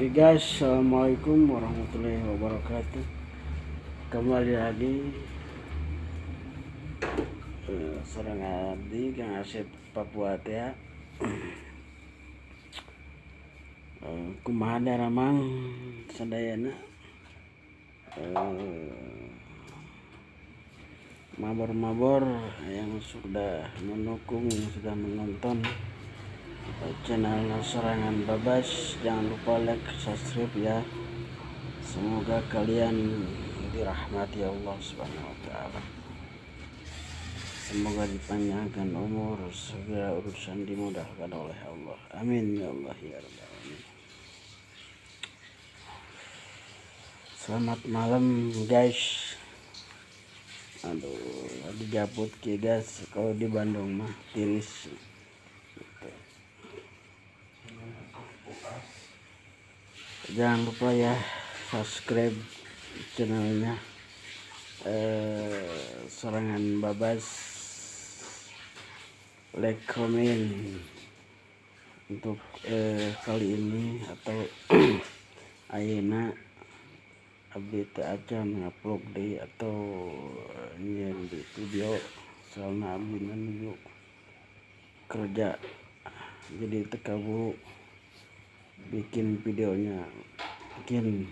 Oke guys, assalamualaikum warahmatullahi wabarakatuh. Kembali lagi sareng abdi Kang Asep Papua teh ya. Kumaha daramang sadayana, mabor-mabor yang sudah mendukung, yang sudah menonton channel Serangan Babas, jangan lupa like, subscribe ya. Semoga kalian dirahmati Allah Subhanahu wa taala. Semoga dipanjangkan umur, segala urusan dimudahkan oleh Allah. Amin ya Allah ya rabbal alamin. Selamat malam guys. Aduh, dijaput ki guys, kalau di Bandung mah tiris. Gitu. Jangan lupa ya subscribe channelnya Serangan Babas, like, comment untuk kali ini atau ayeuna abdi teu acan ngupload deui atau nyieun di video, soalna abdi menuju kerja, jadi teu kaburu bikin videonya. Mungkin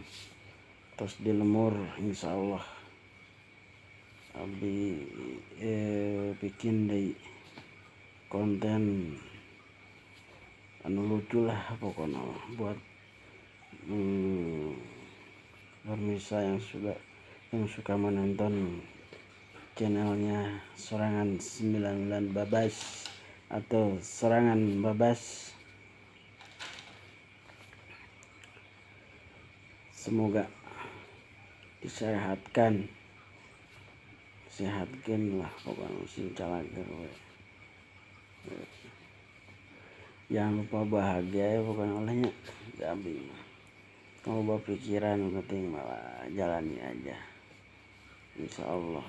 terus di lembur insyaallah abdi bikin deui konten anu lucu lah pokoknya buat pemirsa yang suka menonton channelnya Serangan 99 Babas atau Serangan Babas. Semoga disehatkan, sehatkan lah pokoknya sing calager we. Jangan lupa bahagia ya pokoknya olehnya abdi mah. Kalau bawa pikiran penting malah jalani aja, insya Allah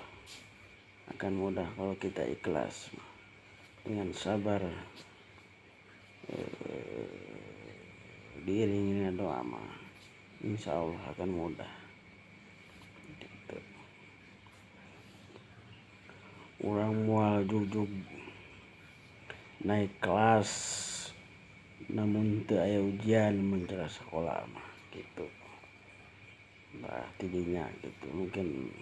akan mudah kalau kita ikhlas dengan sabar, diiringi dengan doa mah insya Allah akan mudah gitu. Urang moal jugjug naik kelas namun teu aya ujian mun sekolah mah gitu. Nah tidinya gitu mungkin